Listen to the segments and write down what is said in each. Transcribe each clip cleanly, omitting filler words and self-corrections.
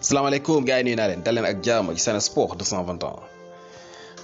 salaamaaleykum gars yi nuyu naa leen dal leen ak jàmm ci Sen Sport 221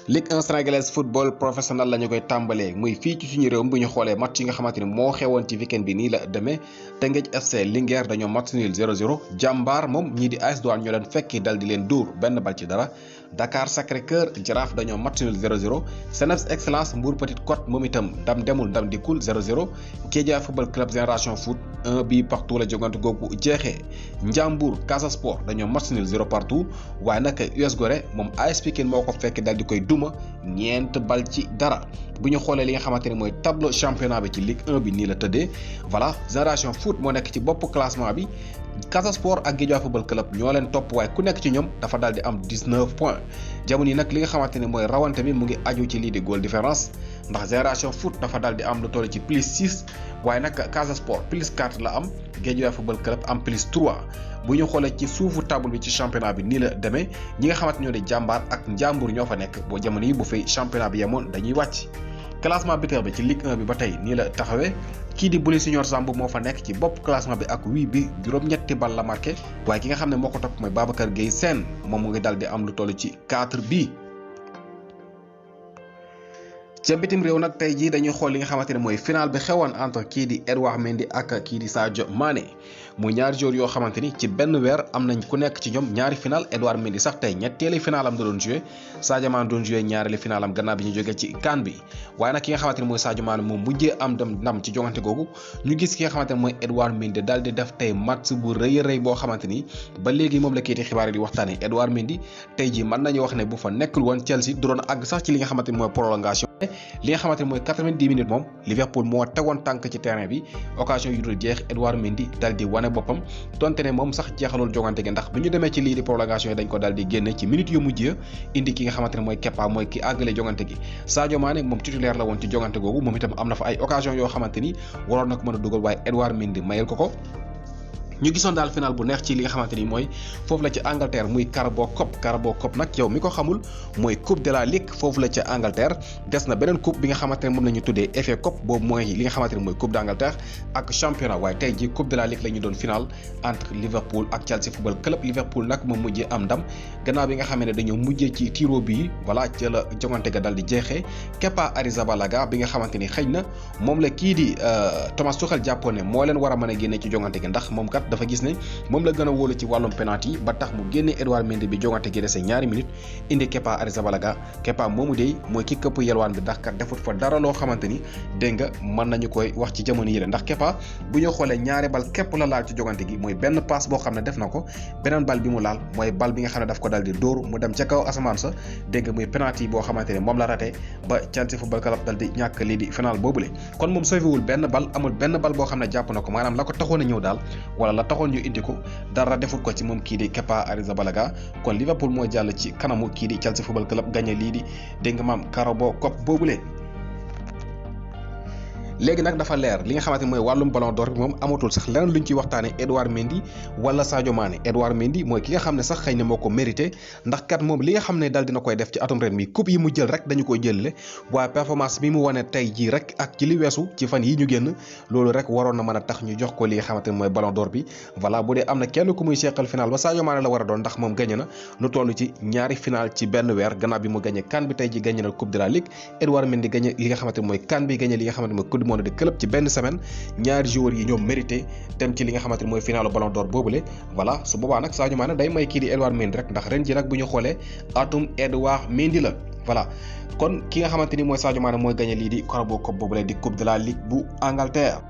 Ligue 1 sénégalaise football professionnel la ñu koy tàmbalee muy fii ci suñu réew bu ñu xoolee match yi nga xamante ni moo xewoon ci weekend bi nii la demee Teungueth FC Linguère dañoo match nul 0-0 Jàmbaar moom ñii di AS Douanes ñoo leen fekki dal di leen dóor benn bal ci dara Dakar Sacré-Cœur Jaraaf dañoo match nul 0-0 Seneps Excellence Mbour Petite Côte moom itam ndam demul ndam dikkul 0-0 Guédiawaye Football Club Génération Foot 1 bi partout la jogante googu jeexee Ndiambour Casa Sport dañoo match nul 0 partout waaye nag US Gorée moom AS Pikine moo ko fekk dal di koy duma ñeent bal ci dara bu ñu xoolee li nga xamante ni mooy tableau championnat bi ci Ligue 1 bi nii la tëddee voilà Génération Foot moo nekk ci bopp classement bi Casa Sport ak Guédiawaye Football Club ñoo leen topp waaye ku nekk ci ñoom dafa daal di am 19 points jamono yi nag li nga xamante ni mooy rawante bi mu ngi aju ci lii di goal différence ndax Génération Foot dafa daal di am lu toll ci plus 6 waaye nag Casa Sport plus 4 la am Guédiawaye Football Club am plus 3 bu ñu xoolee ci suufu table bi ci championnat bi nii la demee ñi nga xamante ñoo di Jàmbaar ak Njàmbur ñoo fa nekk boo jamono yi bu fay championnat bi yemoon dañuy wàcc classement buteur bi ci Ligue 1 bi ba tey nii la taxawee kii di Bouli Signor Samb moo fa nekk ci bopp classement bi ak 8 bi juróom-ñetti bal la marqué waaye ki nga xam ne moo ko topp mooy Babacar Gueye Sène moom mu ngi dal di am lu toll ci 4 bi ca bitim réew nag tey jii dañuy xool li nga xamante ne mooy final bi xewoon entre kii di Edouard Mendy ak kii di Sadio Mané mu ñaari joueurs yoo xamante ni ci benn weer am nañ ku nekk ci ñoom ñaari final Edouard Mendy sax tey ñetteeli finalam da doon joué Sadio Mané doon joué ñaareeli finalam gannaaw bi ñu jógee ci CAN bi waaye nag ki nga xamante ne mooy Sadio Mané moom mujjee am ndam ci jongante googu ñu gis ki nga xamante ne mooy Edouard Mendy daal di def tey match bu rëy a rëy boo xamante ni ba léegi moom la kayiti xibaar yi di waxtaanee Edouard Mendy tey jii mën nañu wax ne bu fa nekkul woon Chelsea du doon àgg sax ci li nga xamante ni mooy prolongation li nga xamante ne mooy 90 minutes moom Liverpool moo tegoon tànk ci terrain bi occasion yu dul jeex Edouard Mendy dal di wane boppam donte ne moom sax jeexalul jogante gi ndax bu ñu demee ci lii di prolongation yi dañ ko dal di génne ci minutes yu mujj indi ki nga xamante ne mooy Kepa mooy ki àggale jogante gi Sadio Mané moom titulaire la woon ci jogante googu moom itam am na fa ay occasion yoo xamante ni waroon na ko mën a dugal waaye Edouard Mendy mayel ko ñu gisoon daal final bu neex ci li nga xamante ni mooy foofu la ca Angleterre muy Carabao Cup nag yow mi ko xamul mooy coupe de la ligue foofu la ca Angleterre des na beneen coupe bi nga xamante ne moom la ñu tuddee FA Cup boobu mooy li nga xamante ne mooy coupe d'Angleterre ak championnat waaye tey ji coupe de la ligue la ñu doon final entre Liverpool ak Chelsea Football Club Liverpool nag moom mujjee am ndam gannaaw bi nga xamee ne dañoo mujjee ci tiro bii voilà ca la jongante ga dal di jeexee Kepa Arrizabalaga bi nga xamante ni xëy na moom la kii di Thomas Tuchel jàppoon ne moo leen war a mën a génne ci jongante gi ndax moom kat dafa gis ne moom la gën a wóolu ci wàllum penalty ba tax mu génne Edouard Mendy bi jongante gi dese ñaari minutes indi Kepa Arrizabalaga Kepa moomu dey mooy ki këpp yelwaan bi ndax kat defut fa dara loo xamante ni dégg nga mën nañu koy wax ci jamono yële ndax Kepa bu ñu xoolee ñaari bal képp la laal ci jongante gi mooy benn passe boo xam ne def na ko beneen bal bi mu laal mooy bal bi nga xam ne daf ko dal di dóor mu dem ca kaw asamaan sa dégg nga muy penalty boo xamante ne moom la raté ba Chelsea Football Club dal di ñàkk lii di final boobule kon moom sauvéwul benn bal amul benn bal boo xam ne jàpp na ko maanaam la ko taxoon a ñëw daal wala la taxoon ñu indi ko dara defut ko ci moom kii di Kepa Arrizabalaga kon Liverpool moo jàll ci kanamu kii di Chelsea Football Club gagné lii di dégg nga maam Carabao Cup boobule. léegi nag dafa leer li nga xamante ni mooy wàllum ballon d'or bi moom amatul sax leneen luñ ciy waxtaane Edouard Mendy wala Sadio Mané Edouard Mendy mooy ki nga xam ne sax xëy na moo ko mérité ndax kat moom li nga xam ne dal dina koy def ci atum ren mi coupe yi mu jël rek dañu koy jëlale waaye performance bi mu wane tey jii rek ak ci li weesu ci fan yi ñu génn loolu rek waroon na mën a tax ñu jox ko li nga xamante ni mooy ballon d'or bi voilà bu dee am na kenn ku muy seqal final ba Sadio Mané la war a doon ndax moom gagné na lu toll ci ñaari final ci benn weer gannaaw bi mu gagné CAN bi tey ji gagné na coupe de la ligue Edouard Mendy gagné li nga xamante ni mooy CAN bi gagné li nga xamante ni mooy coupe du monde de club ci benn semaine ñaari joueurs yi ñoom mérité dem ci li nga xamante ni mooy finalu ballon d'or boobule voilà su boobaa nag Sadio Mané day may kii di Edouard Mendy rek ndax ren ji nag bu ñu xoolee atum Edouard Mendy la voilà kon ki nga xamante ni mooy Sadio Mané mooy gagné lii di Carabao Cup boobule di coupe de la ligue bu Angleterre.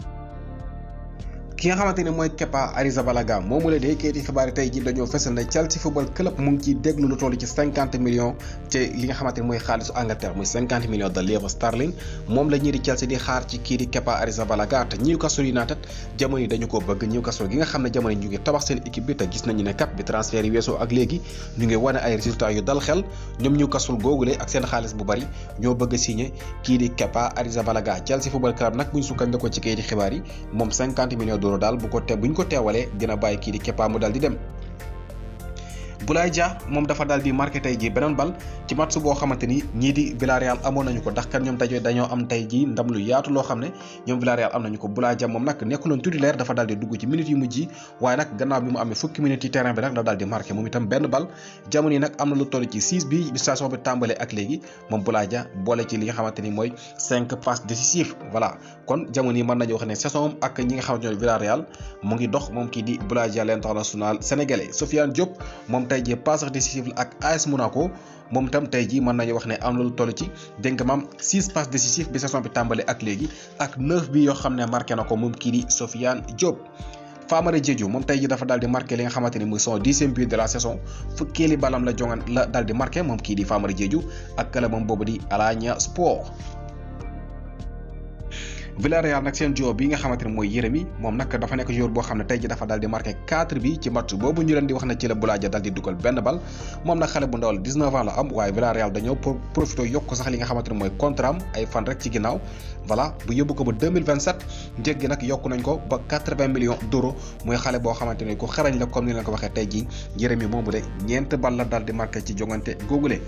ki nga xamante ne mooy Kepa Arrizabalaga moomu la dee kayiti xibaar yi tey ji dañoo fesal ne Chelsea Football Club mu ngi ciy déglu lu toll ci 50 millions ci li nga xamante ne mooy xaalisu Angleterre muy 50 millions de livres sterling moom la ñii di Chelsea di xaar ci kii di Kepa Arrizabalaga te Newcastle United jamono yi dañu ko bëgg Newcastle gi nga xam ne jamono yi ñu ngi tabax seen équipe bi te gis nañu ne kat bi transfert yi weesoo ak léegi ñu ngi wane ay résultats yu dal xel ñoom Newcastle googule ak seen xaalis bu bari ñoo bëgg a signé kii di Kepa Arrizabalaga Chelsea Football Club nag buñ sukkandikoo ci kayiti xibaar yi moom 50 millions d'euros daal buñ ko teewalee dina bàyyi kii di Kepa mu dal di dem Boulaye Dia moom dafa daal di marqué tey jii beneen bal ci match boo xamante ni ñii di Villarreal amoon nañu ko ndax kat ñoom dañoo am tey jii ndam lu yaatu loo xam ne ñoom Villarreal am nañu ko. Boulaye Dia moom nag nekkuloon titulaire dafa daal di dugg ci minutes yu mujj yi waaye nag gannaaw bi mu amee fukki minutes ci terrain bi nag la daal di marqué moom itam benn bal jamono yi nag am na lu toll ci 6 bi saison bi tàmbalee ak léegi moom Boulaye Dia boole ci li nga xamante ni mooy 5 passes décisives voilà kon jamono yi mën nañu wax ne saison ak ñi nga xamante ne Villarreal mu ngi dox moom kii di Boulaye Dia l'international sénégalais. Sofiane Diop moom tey jii passeur décisif ak AS Monaco moom itam tey jii mën nañu wax ne am na lu toll ci dégg nga maam 6 passes décisives bi saison bi tàmbale ak léegi ak 9 bi yoo xam ne marqué na ko moom kii di Sofiane Diop. Famara Diédhiou moom tey jii dafa daal di marqué li nga xamante ni muy son 10e but de la saison fukkeeli balam la daal di marqué moom kii di Famara Diédhiou ak club moom boobu di Alanya Sport. Villarreal nag seen joueur bi nga xamante ne mooy Yérémy moom nag dafa nekk joueur boo xam ne tey ji dafa daal di marqué 4 bi ci match boobu ñu leen di wax ne ci la Boulaye Dia daal di dugal benn bal moom nag xale bu ndaw la 19 ans la am waaye Villarreal dañoo profité yokk sax li nga xamante ne mooy contrat am ay fan rek ci ginnaaw voilà bu yóbbu ko ba 2027 njëg gi nag yokk nañ ko ba 80 millions d'euros muy xale boo xamante ne ku xarañ la comme ni leen ko waxee tey ji Yérémy moomu de ñeent bal la daal di marqué ci jongante googule.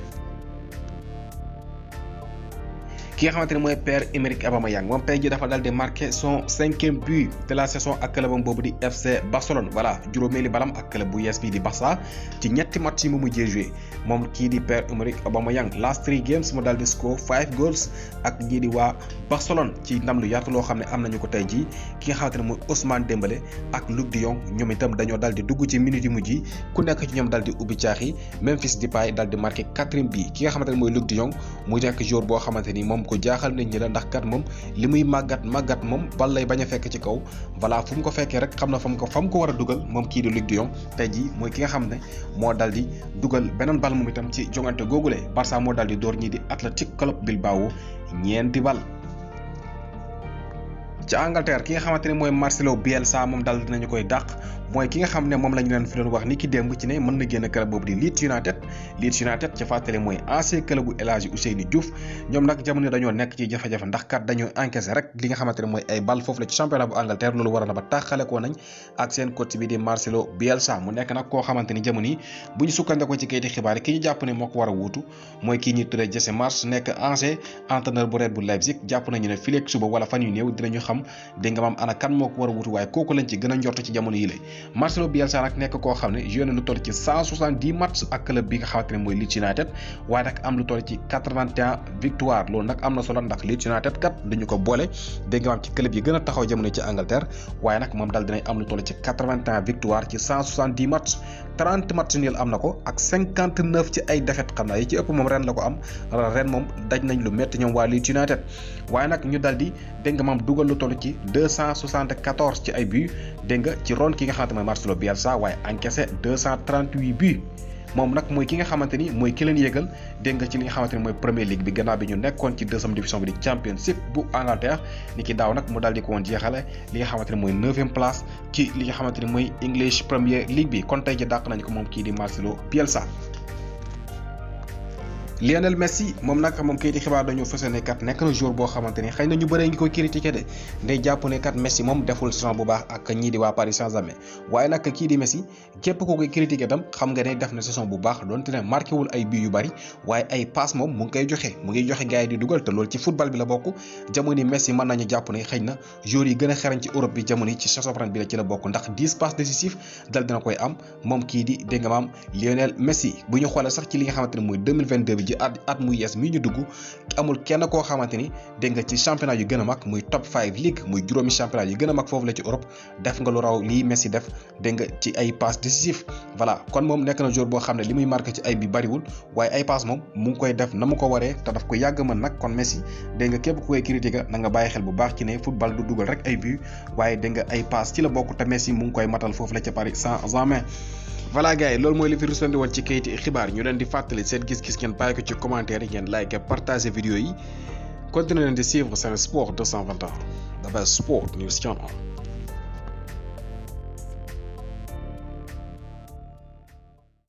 ki nga xamante ne mooy Pierre-Emerick Aubameyang moom tey jii dafa daal di marqué son 5e but de la saison ak clubam boobu di FC Barcelone voilà juróomeeli balam ak club bu yees bii di Barça ci ñetti match yi mu mujjee joué moom kii di Pierre-Emerick Aubameyang last 3 games mu daal di score 5 goals ak ñii di waa Barcelone ci ndam lu yaatu loo xam ne am nañu ko tey jii ki nga xamante ne mooy Ousmane Dembélé ak Luc de Jong ñoom itam dañoo daal di dugg ci minutes yu mujj yi ku nekk ci ñoom daal di ubbi caaxi Memphis Depay daal di marqué 4e but ki nga xamante ne mooy Luc de Jong muy nekk joueur boo xamante ni moom ko jaaxal nit ñi la ndax kat moom li muy màggat moom bal lay bañ a fekk ci kaw voilà fu mu ko fekkee rek xam na fa mu ko war a dugal moom kii di Luc de Jong tey jii mooy ki nga xam ne moo dal di dugal beneen bal moom itam ci jongante googule Barça moo dal di door ñii di Athletic Club Bilbao ñeenti bal. ci Angleterre ki nga xamante ne mooy Marcelo Bielsa moom daal dinañu koy dàq mooy ki nga xam ne moom la ñu leen fi doon wax ni ki démb ci ne mën na génn club boobu di Leeds United ci fàttali mooy ancien club bu El Hadji Ousseynou Diouf ñoom nag jamono dañoo nekk ci jafe-jafe ndax kat dañoo encaissé rek li nga xamante ne mooy ay bal foofu la ci championnat bu Angleterre loolu waral na ba taxale ko nañ ak seen coach bi di Marcelo Bielsa mu nekk nag koo xamante ni jamono yi bu ñu sukkandikoo ci kayiti xibaar yi ki ñu jàpp ne moo ko war a wuutu mooy kii ñuy tuddee Jesse Marsch nekk ancien entraîneur bu Red Bull Leipzig jàpp nañu ne fileeg suba wala fan yu néew dinañu xam dégg nga maam ana kan moo ko war a wuutu waaye kooku lañ ci gën a njort ci jamono yi lay Marcelo Bielsa nag nekk koo xam ne joué na lu toll ci 170 matchs ak club bi nga xamante ne mooy Leeds United waaye nag am lu toll ci 81 victoire loolu nag am na solo ndax Leeds United kat dañu ko boole dégg nga maam ci club yi gën a taxaw jamono ci Angleterre waaye nag moom daal dinañ am lu toll ci 81 victoire ci 170 matchs 30 match nul am na ko ak 59 ci ay défaite xam naa yi ci ëpp moom ren la ko am ren moom daj nañ lu métti ñoom waa Leeds United waaye nag ñu dal di dégg nga maam dugal lu toll ci 274 ci ay buts dégg nga ci ron ki nga xamante mooy Marcelo Bielsa waaye encaissé 238 buts moom nag mooy ki nga xamante ni mooy ki leen yéegal dégg nga ci li nga xamante ni mooy Premier League bi gannaaw bi ñu nekkoon ci deuxième division bi di Championship bu Angleterre ni ki daaw nag mu daal di ko woon jeexale li nga xamante ni mooy 9e place ci li nga xamante ni mooy English Premier League bi kon tey ji dàq nañ ko moom kii di Marcelo Bielsa. Lionel Messi moom nag moom kayiti xibaar dañoo fësal ne kat nekk na joueur boo xamante ni xëy na ñu bëree ngi koy critiqué de ndey jàpp ne kat Messi moom deful saison bu baax ak ñii di waa Paris Saint-Germain waaye nag kii di Messi képp ko koy critiqué tam xam nga ne def na saison bu baax donte ne marqué wul ay buts yu bari waaye ay passe moom mu ngi koy joxe gars yi di dugal te loolu ci football bi la bokk jamono Messi mën nañu jàpp ne xëy na joueur yi gën a xarañ ci Europe bi jamono ci saison bi la ci la bokk ndax 10 passes décisives dal dina koy am moom kii di dégg nga maam Lionel Messi bu ñu xoolee sax ci li nga xamante ne mooy 2022 bi ji at muy yees mii ñu dugg amul kenn koo xamante ni dégg nga ci championnat yu gën a mag muy top 5 league muy juróomi championnat yu gën a mag foofu la ci Europe def nga lu raw lii Messi def dégg nga ci ay passes décisives voilà kon moom nekk na joueur boo xam ne li muy marqué ci ay bi bariwul waaye ay passes moom mu ngi koy def na mu ko waree te daf ko yàgg mën nag kon Messi dégg nga képp ku koy critiquer na nga bàyyi xel bu baax ci ne football du dugal rek ay buts waaye dégg nga ay passes ci la bokk te Messi mu ngi koy matal foofu la ca Paris Saint-Germain. voilà gars yi loolu mooy li fi rusandi woon ci kayiti xibaar ñu leen di fàttali seen gis-gis ngeen bàyyi ko ci commentaire yi ngeen like partager vidéo yi continuer leen di suivre Sen Sport 221 the best sport news channel.